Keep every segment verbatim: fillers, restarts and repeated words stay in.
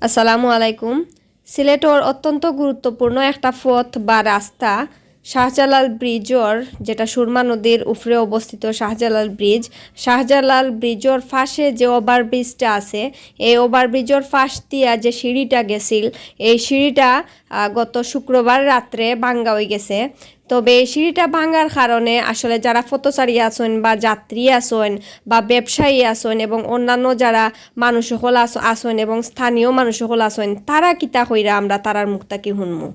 আসসালামু আলাইকুম। সিলেটর অত্যন্ত গুরুত্বপূর্ণ একটা পথ বা রাস্তা, শাহজালাল ব্রিজর, যেটা সুরমা নদীর উপরে অবস্থিত শাহজালাল ব্রিজ। শাহজালাল ব্রিজর পাশে যে ওভারব্রিজটা আছে, এই ওভারব্রিজর পাশ দিয়া যে সিঁড়িটা গেছিল, এই সিঁড়িটা, আহ, গত শুক্রবার রাত্রে ভাঙ্গা অই গেছে। তবে এই সিঁড়িটা ভাঙ্গার কারণে আসলে যারা পথচারী আছইন বা যাত্রী আছইন বা ব্যবসায়ী আছইন এবং অন্যান্য যারা মানুষ সকল আছ-, আছইন এবং স্থানীয় মানুষ সকল আছইন, তারা কিতা কইরা আমরা তারার মুখ থাকি হুনমু।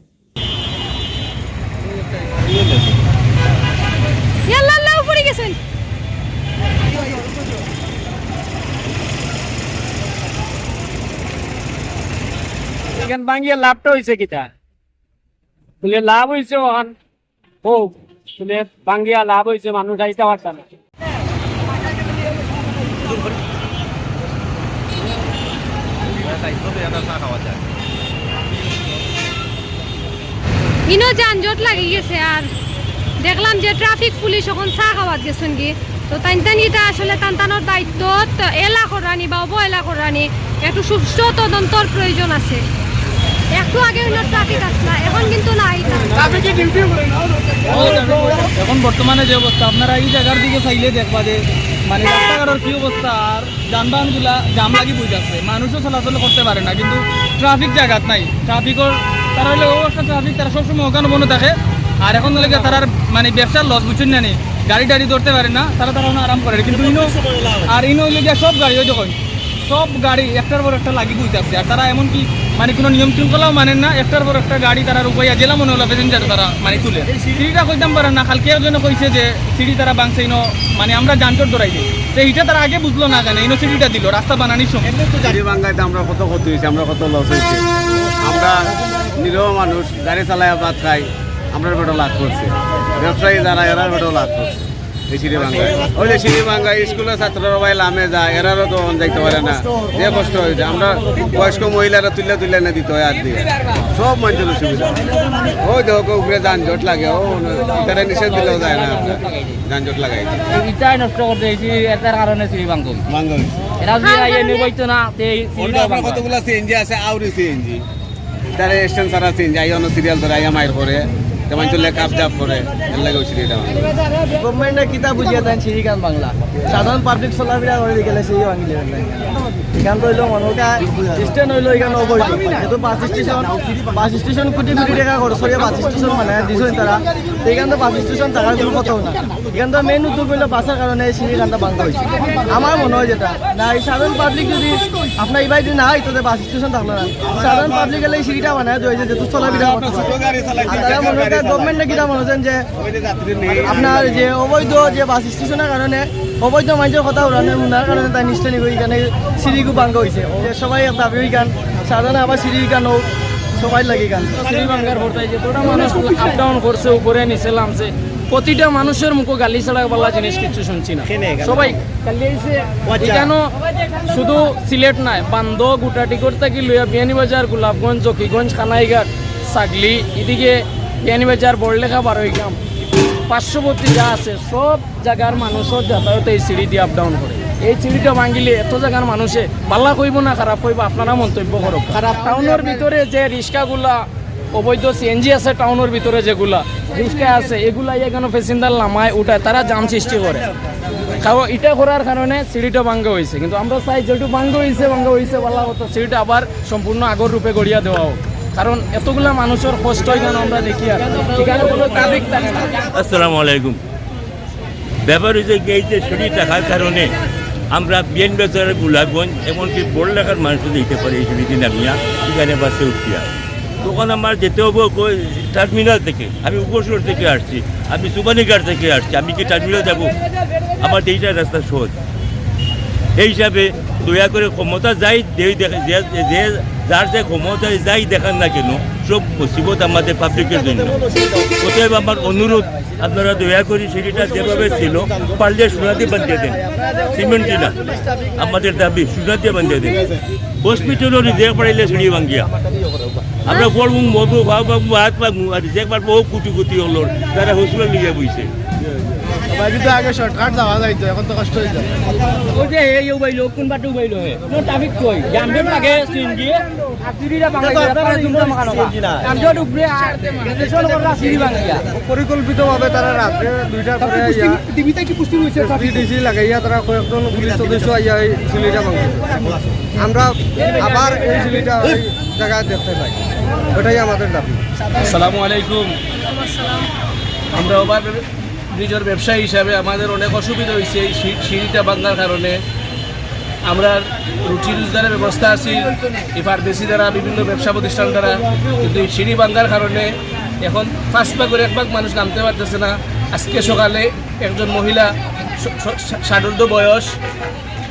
ইয়াল্লা, আল্লাহ, উপরে গেছইন। এখান ভাঙ্গিয়া লাভটা অইছে কিতা? বুলে লাভ অইছে অখান। ও, বুলে ভাঙ্গিয়া লাভ অইছে, মানুষ আইতা পারতা না। ইনো যানজট লাগি গেছে, আর দেখলাম যে ট্রাফিক পুলিশ অখন চা খাওয়াত গেছইন গি। তো তাইন তাইন ইটা আসলে তান তানোর দায়িত্ব তো এলা করানি বা অবহেলা করানি, একটু সুষ্ঠু তদন্তর প্রয়োজন আছে। একটু আগে হইল ট্রাফিক আসলা, এখন কিন্তু নাই। এখন বর্তমানে যে অবস্থা, আপনারা এই জায়গার দিকে চাইলে দেখবা যে মানে রাস্তাঘাটর কি অবস্থা, আর যানবাহনগুলা জাম লাগি বইতাছে, মানুষও চলাচল করতে পারে না, কিন্তু ট্রাফিক জাগাত নাই। ট্রাফিকর তারা হইলে ও একটা ট্রাফিক, তারা সবসময় ওখানে বন্ধ থাকে। আর এখন হইলে গিয়া তারার মানে ব্যবসার লস, বুঝছইন না নি, গাড়ি টাড়ি ধরতে পারে না, তারা তারা ওখানে আরাম করে। কিন্তু ইনো আর ইনো হইলে গিয়া সব গাড়ি ওই দেখইন, সব গাড়ি একটার পর একটা লাগি বইতাছে। আর তারা এমনকি মানে কোনো নিয়ম শৃঙ্খলাও মানেন না, একটার পর একটা গাড়ি তারা রুকাইয়া জেলা মনে হলো প্যাসেঞ্জার তারা মানে তুলে। সিঁড়িটা কইতাম পারে না, কালকে একজনে কইছে যে সিঁড়ি তারা ভাঙছে ইনো, মানে আমরা যানজট ধরাই দিই। তো এইটা তারা আগে বুঝলো না কেন, ইনো সিঁড়িটা দিল রাস্তা বানানির সময়। সিঁড়ি ভাঙ্গাইতে আমরা কত ক্ষতি হয়েছে, আমরা কত লস হয়েছে। আমরা নিরীহ মানুষ, গাড়ি চালাইয়া ভাত খাই, আমরার পেটো লাত করছে। ব্যবসায়ী যারা, এরার পেটো লাত করছে। এই সিঁড়ি ভাঙ্গা, ওই যে সিঁড়ি ভাঙ্গা, স্কুলের ছাত্ররা ভাই লামে যায়, এরারও তো অন যাইতে পারে না, যে কষ্ট হয়েছে। আমরা বয়স্ক মহিলারা তুলে তুলে এনে দিতে হয় আর দিয়ে, সব মানুষের অসুবিধা। ওই দেখো উপরে যানজট লাগে, ও তারা নিষেধ দিলেও যায় না, যানজট লাগাই। ইটাই নষ্ট করতে এই সিঁড়ি, এটার কারণে সিঁড়ি ভাঙতো। ভাঙ্গা হয়েছে। এরা যদি আইয়ে নিবইতো না, তে এই সিঁড়িটা আমরা ভাঙতো। কতগুলা সিএনজি আছে, আউরি সিএনজি। তারা স্ট্যান্ড ছাড়া সিন যাই, অন্য সিরিয়াল ধরে আইয়া মাইর করে, তেমন চলে কাপ জাপ করে, এর লাগে ওই সিরিয়ালটা ভাঙে। গভর্নমেন্টে কিতা বুঝিয়া দেন সিঁড়িখান বাংলা? সাধারণ পাবলিক চলাফেরা করে গেলে সিঁড়ি ভাঙি দেবেন না। এখান তো হইলো মনে হয় স্ট্যান্ড হইলো এখানে অবৈধ। যেহেতু bus station, bus station crore কোটি টাকা খরচ করে বাস স্টেশন মানে দিছইন তারা। তো এখান তো বাস স্টেশন থাকার কোনো কথা না। এখান তো মেইন উদ্যোগ হইলো বাসের কারণে এই সিঁড়িখানটা ভাঙা হয়েছে। আমার মনে হয় যেটা, না এই সাধারণ পাবলিক যদি আপনার এই বাড়িতে না আইতো, বাস স্টেশন থাকলো না। সাধারণ পাবলিক এলে এই সিঁড়িটা বানায় তো এই যে যত চলাফেরা করতে পারে। আর তারা মনে হয় গভর্নমেন্টে কিতা মনে হচ্ছেন যে আপনার যে অবৈধ যে বাস স্টেশনের কারণে অবৈধ মানুষের কথা উড়ানোর উনার কারণে তাই নিশ্চয় নিব এখানে সিঁড়িগু ভাঙ্গা হয়েছে। যে সবাই একটা দাবি ওইখান সাধারণ আবার সিঁড়ি এখান হোক, সবাই লাগে এখান। সিঁড়ি ভাঙ্গার পর তাই যতটা মানুষ আপ ডাউন করছে, উপরে নিচে লামছে, প্রতিটা মানুষের মুখো গালি ছাড়া বালা জিনিস কিচ্ছু শুনছি না। সবাই খালি আইছে। এখানো শুধু সিলেট নায়, বান্দো, গুটাটিকর থাকি লইয়া বিয়ানীবাজার, গোলাপগঞ্জ, জকিগঞ্জ, কানাইঘাট, ছাগলি, এদিকে বিয়ানীবাজার, বড়লেখা, বারৈগ্রাম, পার্শ্ববর্তী যা আছে, সব জাগার মানুষর যাতায়াত এই সিঁড়ি দিয়া আপ ডাউন করে। এই সিঁড়িটা ভাঙিলে এত জাগার মানুষে বালা কইবো না খারাপ কইবো, আপনারা মন্তব্য করো। খারাপ টাউনর ভিতরে যে রিক্সাগুলা অবৈধ সিএনজি আছে টাউনর ভিতরে যেগুলা রিক্সা আছে, এগুলা এখানে প্যাসেঞ্জার লামায় উঠায়, তারা জাম সৃষ্টি করে। কারণ এটা করার কারণে সিঁড়িটা ভাঙ্গা হয়েছে, কিন্তু আমরা চাই যেহেতু ভাঙ্গা হয়েছে, ভাঙ্গা হয়েছে, ভালা কথা, সিঁড়িটা আবার সম্পূর্ণ আগর রূপে গড়িয়া দেওয়া হোক। কারণ এতগুলা মানুষের কষ্ট এখানে আমরা দেখি, আর এখানে কোনো ট্রাফিক থাকে না। আসসালামু আলাইকুম। ব্যাপার হয়েছে কি, এই যে সিঁড়ি থাকার কারণে আমরা বিয়ানীবাজার, গোলাপগঞ্জ, এমনকি বড়লেখার মানুষ যেতে পারে এই সিঁড়ি দিয়ে নামিয়া এখানে বাসে উঠিয়া। তখন আমার যেতে হবে কই, টার্মিনাল থেকে, আমি উপশহর থেকে আসছি, আমি সুবানীঘাট থেকে আসছি, আমি কি টার্মিনাল যাব? আমার তো এইটা রাস্তা সহজ। এই হিসাবে দয়া করে ক্ষমতা যাই, যে, যে, যে, যার যে ক্ষমতায় যাই দেখান না কেন, সব মুসিবত আমাদের পাবলিকের জন্য। অতএব আমার অনুরোধ, আপনারা দয়া করে সিঁড়িটা যেভাবে ছিল, পারলে সোনা দিয়ে বাঁধিয়ে দেন, সিমেন্ট দিয়ে না। আমাদের দাবি সোনা দিয়ে বাঁধিয়ে দেন। হসপিটালও রিজেক্ট পাঠাইলে সিঁড়ি ভাঙ্গিয়া। আমরা পড়বো, মরবো, খাওয়া পাবো, হাত পাবো, আর রিজেক্ট পাঠবো, ও কোটি কোটি হলো, তারা হসপিটাল নিয়ে বইছে। ভাই, কিন্তু আগে শর্টকাট যাওয়া যাইতো, এখন তো কষ্ট হয়ে যায়। ওই যে এই উবাইলো, কোন বাটে উবাইলো হে? নো ট্রাফিক কই? যানজট লাগে, সিএনজি। আর সিঁড়িটা ভাঙা গেছে, আপনারা দুমড়া মাখানো। যানজট উপরে আর গ্যাজুয়েশন করা সিঁড়ি ভাঙিয়া। পরিকল্পিতভাবে তারা রাত্রে দুইটার পরে আইয়া ডিবিতে কি পুষ্টি হয়েছে? এসপি, ডিসি লাগাইয়া তারা কয়েকজন পুলিশ সদস্য আইয়া এই সিঁড়িটা ভাঙছে। আমরা আবার এই সিঁড়িটা ওই জায়গায় দেখতে পাই, ওটাই আমাদের দাবি। আসসালামু আলাইকুম। আমরা ওভার ব্রিজর ব্যবসায়ী হিসাবে আমাদের অনেক অসুবিধা হয়েছে এই সি-, সিঁড়িটা ভাঙার কারণে। আমরা রুটি রোজগারের ব্যবস্থা আছে, এই ফার্মেসি দ্বারা, বিভিন্ন ব্যবসা প্রতিষ্ঠান দ্বারা, কিন্তু এই সিঁড়ি ভাঙার কারণে এখন পাঁচ ভাগের এক ভাগ মানুষ নামতে পারতেছে না। আজকে সকালে একজন মহিলা স-, স-, ষাট ঊর্ধ্ব বয়স,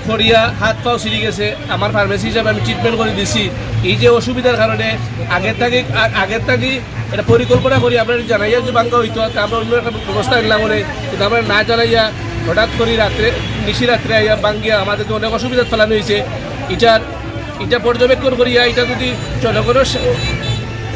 পড়িয়া হাত পাও ছিঁড়ি গেছে। আমার ফার্মেসি হিসাবে আমি ট্রিটমেন্ট করে দিছি। এই যে অসুবিধার কারণে আগের থাকি, আ-, আগের থাকি এটা পরিকল্পনা করি আমরা জানাইয়া যে ভাঙ্গা হইতো, তা আমরা অন্য একটা ব্যবস্থা নিলাম বলে, কিন্তু আমরা না জানাইয়া হঠাৎ করি রাত্রে, নিশি রাত্রে আইয়া ভাঙ্গিয়া আমাদেরকে অনেক অসুবিধাত ফেলানো হয়েছে। এটার, এটা পর্যবেক্ষণ করিয়া এটা যদি জনগণের সে-,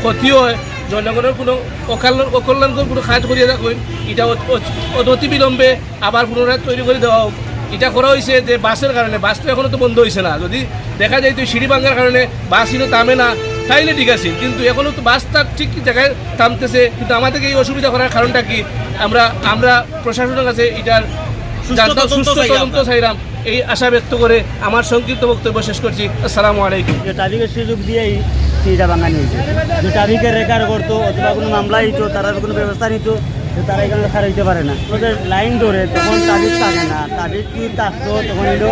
ক্ষতি হয়, জনগণের কোনো অকল্যাণ, অকল্যাণকর কোনো কাজ করিয়া থাকইন, এটা অ-, অ-, অনতিবিলম্বে আবার পুনরায় তৈরি করে দেওয়া হোক। এটা করা হয়েছে যে বাসের কারণে, বাস তো এখনো তো বন্ধ হয়েছে না। যদি দেখা যায় তো সিঁড়ি ভাঙার কারণে বাস ইনো থামে না, তাইলে ঠিক আছে, কিন্তু এখনো তো বাস তার ঠিক জায়গায় থামতেছে, কিন্তু আমাদেরকে এই অসুবিধা করার কারণটা কি? আমরা, আমরা প্রশাসনের কাছে এটার সুষ্ঠু জানতাম, তদন্ত সুষ্ঠু চাই তদন্ত আমরা। চাইলাম। এই আশা ব্যক্ত করে আমার সংক্ষিপ্ত বক্তব্য শেষ করছি। আসসালামু আলাইকুম। যে ট্রাফিকের সুযোগ দিয়েই সিঁড়িটা ভাঙানি হয়েছে, যে ট্রাফিকের রেকার করতো অথবা কোনো মামলা হইতো, তারা কোনো ব্যবস্থা নিত, তো তারা এখানে খাড়া হইতে পারে না। ওদের লাইন ধরে তখন ট্রাফিক থাকে না, ট্রাফিক যদি থাকতো তখন এলো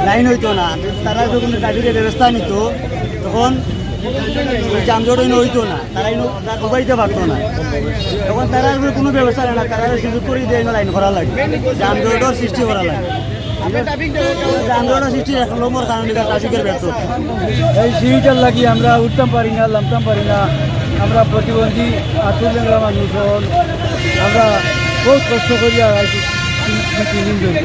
লাইন হইতো না। তারা যখন ট্রাফিকের ব্যবস্থা নিত তখন এই যানজট হইতো না, তারা এলো উবাইতে পারতো না। এখন তারা এগুলো কোনো ব্যবস্থা নেয় না, তারা সুযোগ করে দিয়ে লাইন করা লাগে, যানজটর সৃষ্টি করা লাগে। যানজটর সৃষ্টি এক নম্বর কারণ এটা ট্রাফিকের ব্যর্থতা। এই সিঁড়িটার লাগি আমরা উঠতাম পারি না, লামতাম পারি না, আমরা প্রতিবন্ধী আতুর লেংড়া মানুষ, আমরা বহুত কষ্ট করি আর আইছি তিন, দুই তিন দিন ধরে।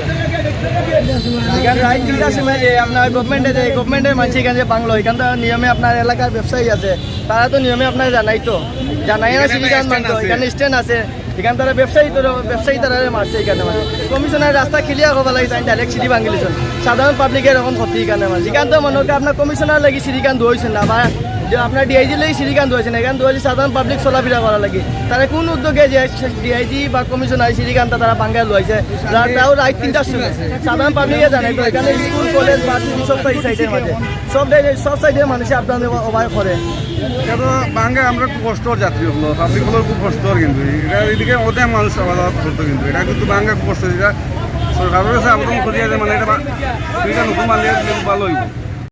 এখানে রাইত তিনটার সময় যে আপনার গভর্নমেন্টে যে গভর্নমেন্টের মানসি এখানে যে বাংলো, এখান তো নিয়মে আপনার এলাকার ব্যবসায়ী আছে, তারা তো নিয়মে আপনার জানাই তো, জানাই না এখানে সিটি একটা গান স্ট্যান্ড মানতো, আছে। এখানে স্ট্যান্ড আছে, এখান তারা ব্যবসায়ী তো, ব্যবসায়ী তারা মারছে এখানে মানে। কমিশনার রাস্তা ক্লিয়ার হওয়া লাগে, তাই ডাইরেক্ট সিটি ভাঙিলিছেন। সাধারণ পাবলিকের এরকম ক্ষতি এখানে মানে। এখান তো মনে হয় আপনার কমিশনার লাগি সিটি গান ধুয়েছেন না, বা যে আপনার ডিআইজি লাগি সিটি গান ধুয়েছেন, এখান ধুয়েছে সাধারণ পাবলিক চলাফেরা করা লাগে। তারা কোন উদ্যোগে যে ডিআইজি বা কমিশনার সিটি গানটা তারা ভাঙ্গায় লইছে, রা-, তাও রাত তিনটার সময় সাধারণ পাবলিকে জানাই তো, এখানে স্কুল, কলেজ, ভার্সিটি সব সাইড, সাইডের মাঝে, সব সাইডে, সব সাইডের মানুষে আপনাদের অবায় করে। এটা তো ভাঙ্গা আমরা খুব কষ্ট যাত্রী হলো, পাবলিক হলো খুব কষ্ট, কিন্তু এটা এদিকে ওদের মানুষ আবার করতো, কিন্তু এটা কিন্তু ভাঙ্গা খুব কষ্ট। এটা সরকারের কাছে আবেদন করি আছে, মানে এটা বা-, এটা নতুন বানিয়ে দিলে খুব ভালো হইব।